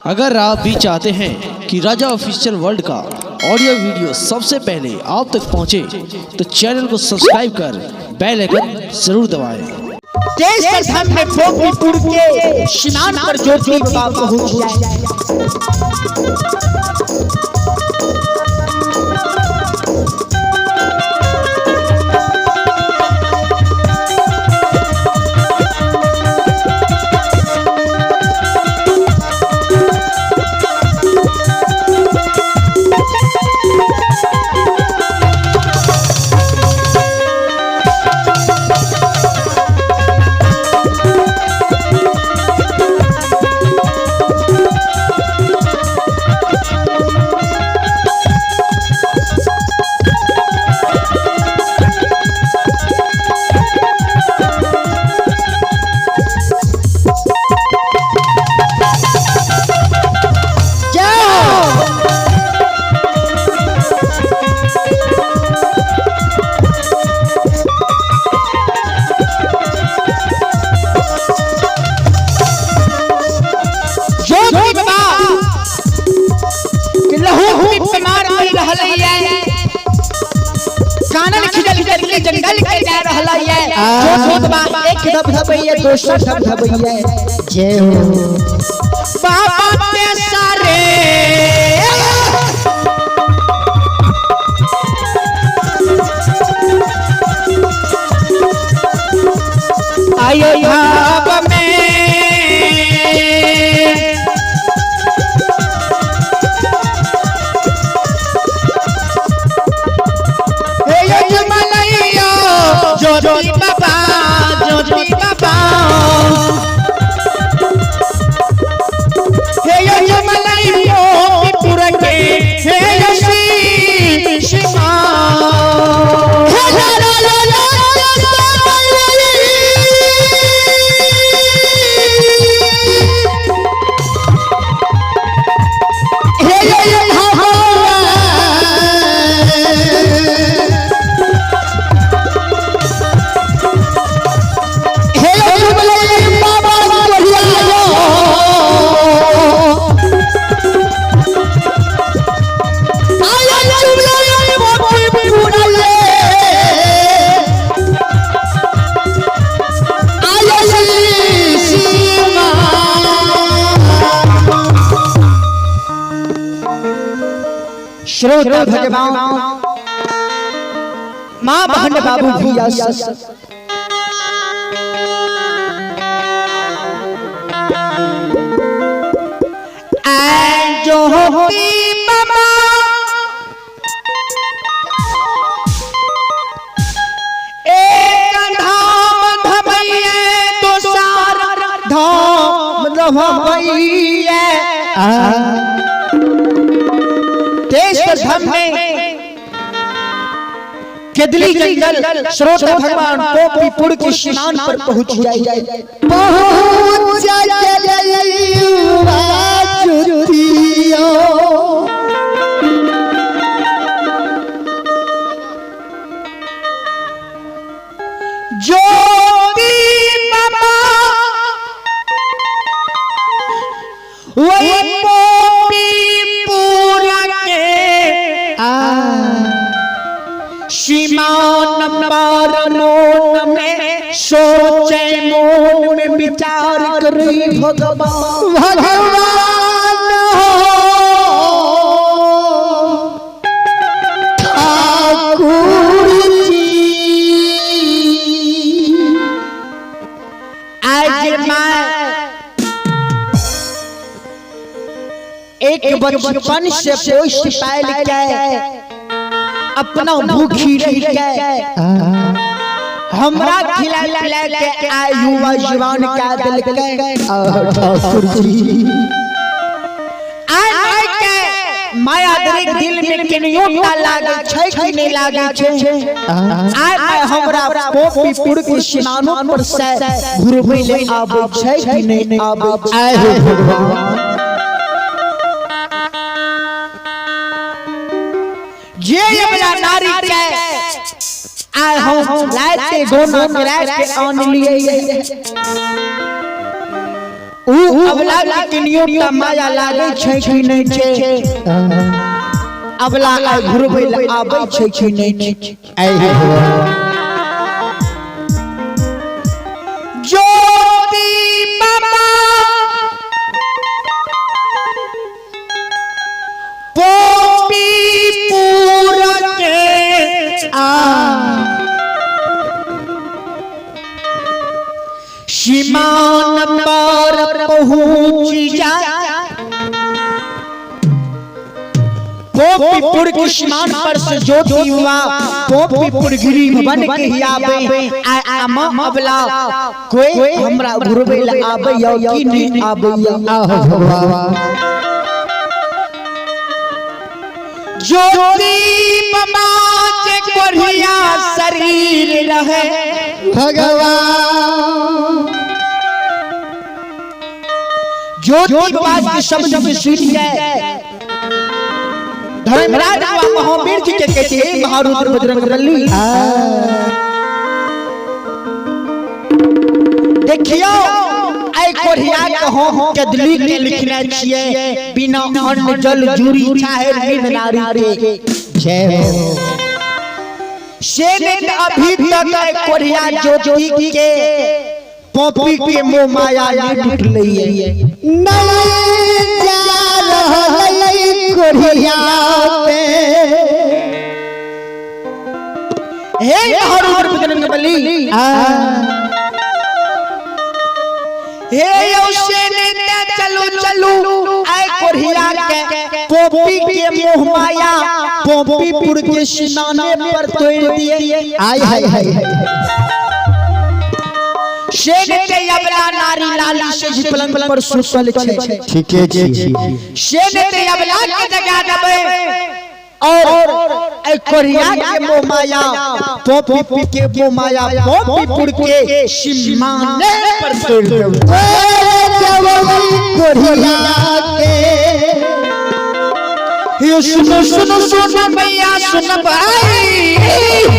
अगर आप भी चाहते हैं कि राजा ऑफिशियल वर्ल्ड का ऑडियो वीडियो सबसे पहले आप तक पहुंचे, तो चैनल को सब्सक्राइब कर बेल आइकन जरूर दबाएं। देश धर्म में गोपीपुर के स्नान पर ज्योति बाबा पहुंच जाए। जय हो। ज्योति बाबा के लहू के बीमार मिल रहल है, कानन खिजल खिजल जंगल के जा रहल है। ज्योति बाबा एक धबधबैया दोसर धबधबैया। जय हो बाबा के सारे आयो भाव में हे यजमलैया ज्योति बाबा, ज्योति बाबा, हे यजमलैया पुर के हे यशी शिमा। हे ला ला ला ला हे ये हे यजमलैया बाबा बढ़िया आया चुमलैया बाबा पुरले आया सीमा। श्रोता भगवान माँ बहन बाबू भैया सब जो होती बाबा एक धाम धमैये दोसार धाम धमैये। देश धर्म में केदली जंगल श्रोता भगवान गोपीपुर के स्नान पर पहुंच जाए। पहुंच ज्योतियो ज्योति बाबा वही गोपीपुर के सीमान पर मोन में सोचे मोन में विचार करी भगवान भगवान हो ठाकुर जी। आज मैं एक बचपन से पोष पाल के अपना भूखी रह के हमरा खिला पिला के आय युवा जवान का दिल के ठाकुर जी आय आय के माया दरिक दिल में केनियो ता लागे छै कि नहीं लागे छै। आय आय हमरा गोपीपुर के स्नानो पर से घुरबै ले आबै छै कि नहीं आबै छै। आए हो भगवान जे ये वाला नारी के आय हम लाते गोना करा के आन लिए। ऊ अबला के किनियो टा माया लागै छै कि नहि छै? अबला आइ घुरबै लए आबै छै कि नहि छै? आइ हे भगवान। ज्योति बाबा पोपीपुर के आ सीमान पर पहुँच जा। पोपीपुर के सीमान पर से ज्योति हुआ पोपीपुर गिरी भवन के ही आवे आ आमा अबला कोई हमरा घुरबै ल आबै यौ कि नहीं आबै यौ? आहो भगवान। ज्योति ममा के कोढ़िया शरीर रहे भगवान। ज्योति बाबा के शब्द में सुन गए धर्मराज बाबा महावीर जी के कहते हैं महारुद्र बजरंग बली। देखियो आई कोढ़िया के हम कदली के लिखने छिए बिना अन्न जल जूरी चाहे बिन नारी के। जय हो। से नहीं अभी तक आई कोढ़िया ज्योति के पॉपी के मोह माया नहीं टूटलै है। नहीं जा रहलै कोढ़िया पे। हे महारुद्र बजरंग बली। हे यौ से नहीं चलू चलू आय कोढ़िया के पॉपी के मोह माया पोपीपुर के सिनाने पर तोड़ दिए। आय हाय हाय हाय। से नहीं अबला नारी लाली से जी पलंग पर सुतल छै। ठीके छी। से नहीं अबला के जगा देबै और ऐ कोरिया के मोह माया पोपी के मोह माया पोपीपुर के सीमाने पर तोड़ देबै। कोढ़िया के यो सुनो सुनो सुनो भैया सुन भाई।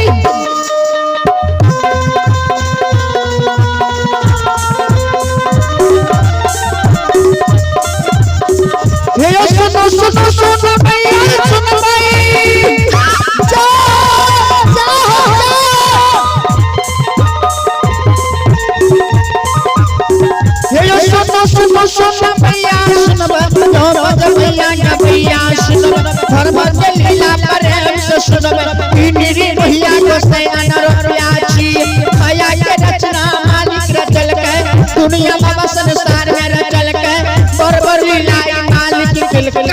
यो सुनो सुनो सुनो भैया सुन भाई। जा जा जा। यो सुनो सुनो सुनो भैया सुन भाई भैया ना भैया सुन धर्म के लीला प्रेम से सुन इनरी भैया को सयान रुपया छी माया के रचना मालिक रचल के दुनिया बाबा संसार में रचल के बरबर लीला मालिक दिल के।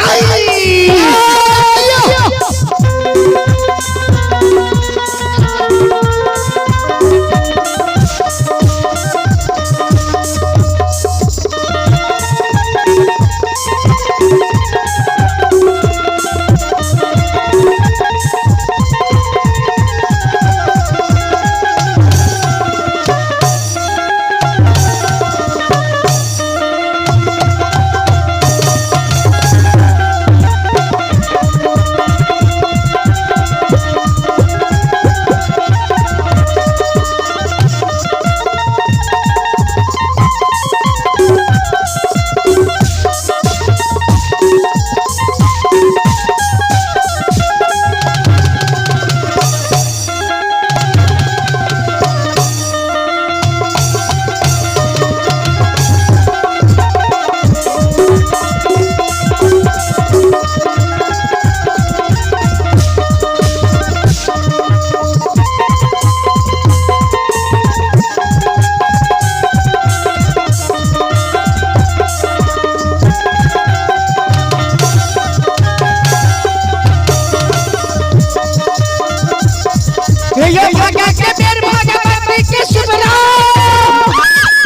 ये भागा के बेर भगवती के सुमरा।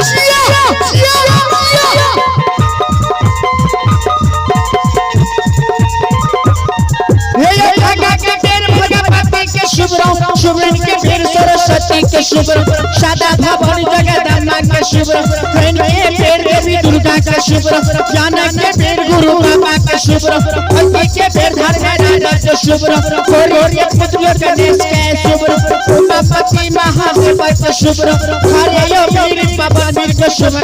जिया जिया जिया। ये भागा के बेर भगवती के सुमरा सुमरन के बेर सरस्वती के सुमरा सदा भवन जगदम्बा के सुमरा कर्ण के बेर देवी दुर्गा के सुमरा ज्ञान के बेर गुरु बाबा के सुमरा भक्ति के बेर धर्म राजा के सुमरा गौरी के पुत्र गणेश के सुमरा उमापति महादेव बाबा के शुभ हरे यो वीर पवन वीर के शुभ।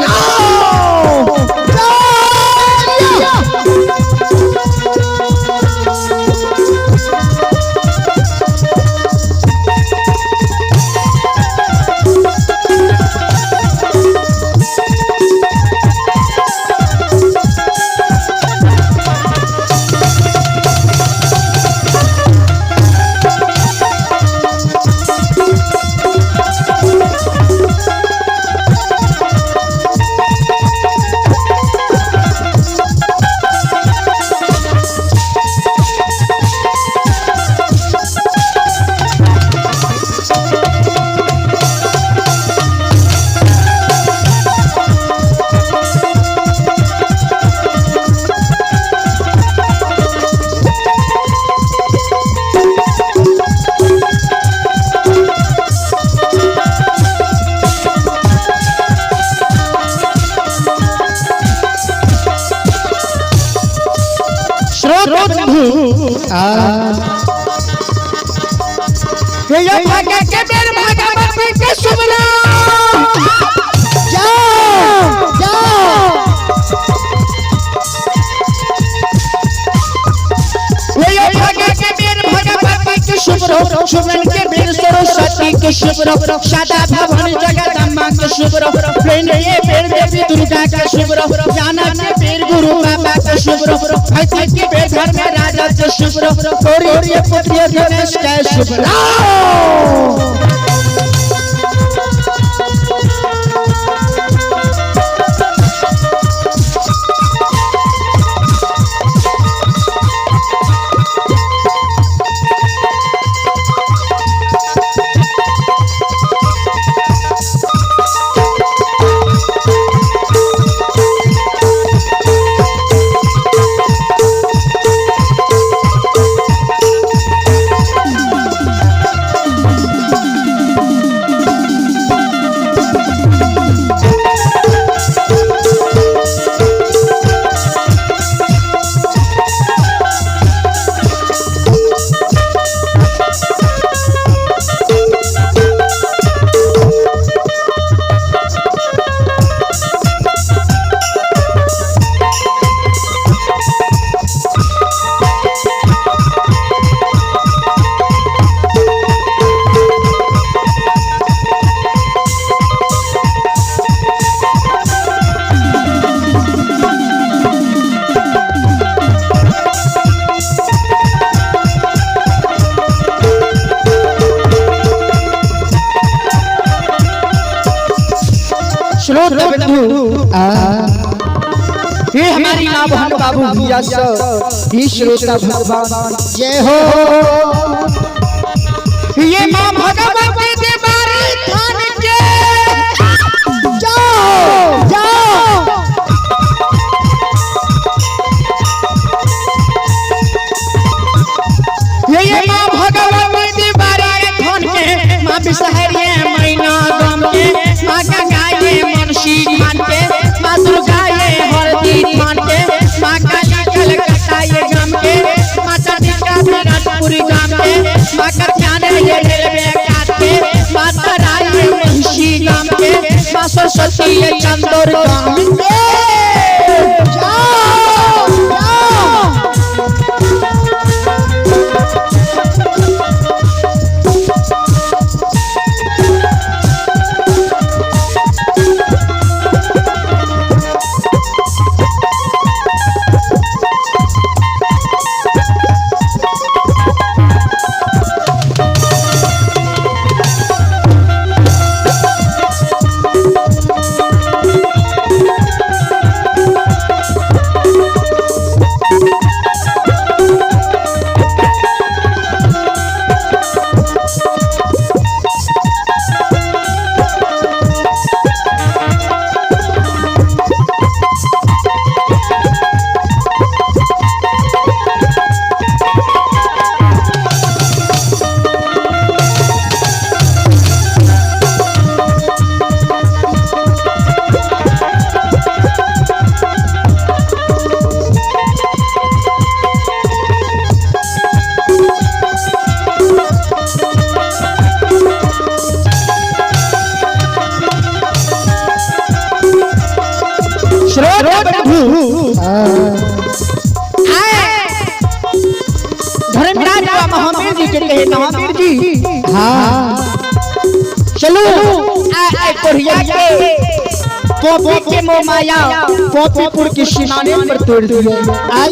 श्रोत बंधु ये भागा के बेर भगवती के सुमना जाओ जाओ। ये भागा के बेर भगवती के सुमरो सुमन के बेर सरस्वती के सुमरो सदा भवन जगदम्बा के सुमरो प्रेम ये बेर देवी दुर्गा के सुमरो जाना के बेर गुरु बाबा के सुमरो भक्ति के बेर धर्म राजा के सुमरो गौरी के पुत्र गणेश के सुमरो। श्रोत बंधु ये हमारी माँ बहन बाबू भैया सब ये श्रोता भगवान जय हो। ये माँ भगवती देवारी थान के जाओ जाओ। ये माँ भगवती देवारी थान के माँ बिसहरिये मैना गाम के माँ गंगा ये मुंशी खान के माँ दुर्गा ये हरदी थान के माँ काली कलकत्ता ये गाम के माँ चंडिका विराटपुर गाम के माँ कत्याने ये रेलवे काट के माँ तारा ये महिषी गाम के माँ सरस्वती ये चंदौर गाम के। जाओ जाओ। ये श्रोता बंधु, आए धर्मराज बाबा महावीर जी के कहे, महावीर जी हाँ चलो आए कोढ़िया के कॉपी के मोह माया कॉपीपुर के सिनाने पर तोड़ दिया। आज।